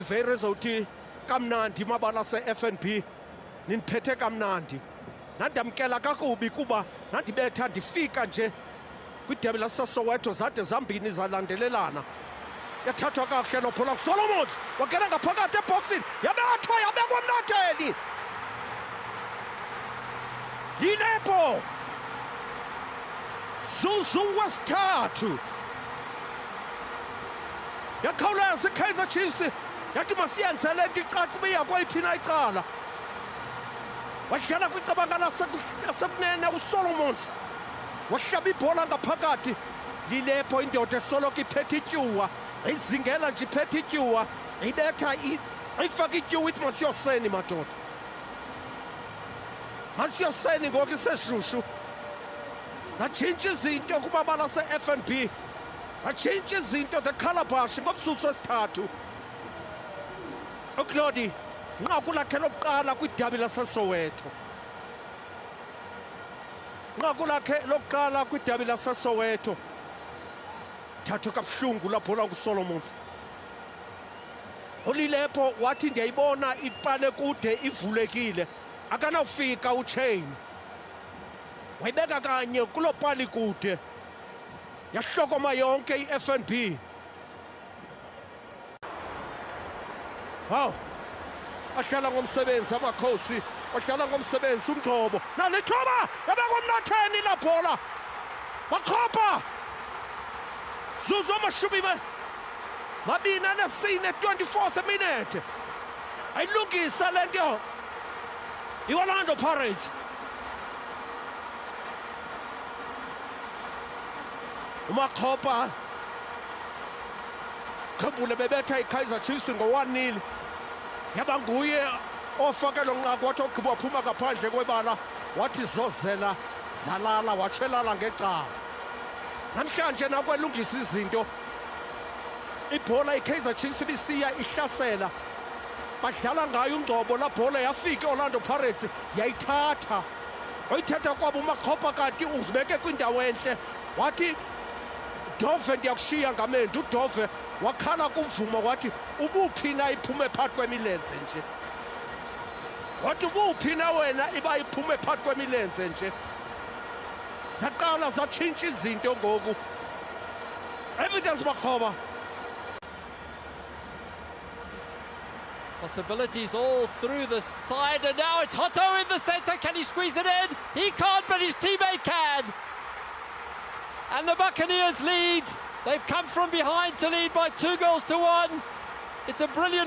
Very ezawuthi kamnandi mabala se-FNB, nindiphethe kamnandi, nandamkela kakubi kuba nandibetha ndifika nje kwidabi laseSoweto, zade zambini zalandelelana. Yathathwa kakuhle lo bhola kuSolomons, wangena ngaphakathi ebhoksini, yabethwa, yabekwa emnatheni. Lilepo zuzu wesithathu, yakhawuleza iKaizer Chiefs, yathi masiyenze le nto icace uba iya kweyiphi na icala. Wadlala kwicabanga lasekunene uSolomons, wahlaba ibhola ngaphakathi. Lilepho, indoda esoloko iphethe ityuwa, izingela nje iphethe ityuwa, ibetha ifaka ityuwa, ithi masiyoseni madoda, masiyoseni ngoku iseshushu. Zatshintsha izinto kumabala se-FNB, zatshintsha izinto the calabash ngomzuzu wesithathu. UClodi, nqaku lakhe lokuqala kwidabi laseSoweto, nqaku lakhe lokuqala kwidabi laseSoweto. Thathwe kabuhlungu la bhola nguSolomon. Ulilepho wathi ndiyayibona ipale kude ivulekile, akanawufika uChain, wayibeka kanye kuloo pali kude, yahlokoma yonke i-FNB. Hawu, adlala ngomsebenzi amakhosi, adlala ngomsebenzi uNgcobo, nalithuba yabekwamnatheni la bhola, Makgopa zuzu 24, 24th minute, ayilungisa le nto i-Orlando Pirates. UMakgopa, khumbule bebetha iKaizer Chiefs ngo-1-0, yaba nguye ofake lo nqaku, wathi ogqiba waphuma ngaphandle kwebala, wathi zozela zalala, watshelala ngecala. Namhlanje nakwelungisa izinto, ibhola iKaizer Chiefs ibisiya ihlasela, badlala ngayo uNgcobo, la bhola yafika i-Orlando Pirates yayithatha, oyithatha kwabo uMakgopa, kanti uzibeke kwindawo enhle, wathi Dove ndiyakushiya ngamendu. UDove wakhala kuvuma, wathi ubuphi na iphume phakathi kwemilenze nje, wathi ubuphi na wena iba iphume phakathi kwemilenze nje. Zaqala zatshintsha izinto ngoku. Evidence Makgopa. Possibilities all through the side, and now it's Hotto in the centre. Can he squeeze it in? He can't, but his teammate can. And the Buccaneers lead. They've come from behind to lead by 2-1. It's a brilliant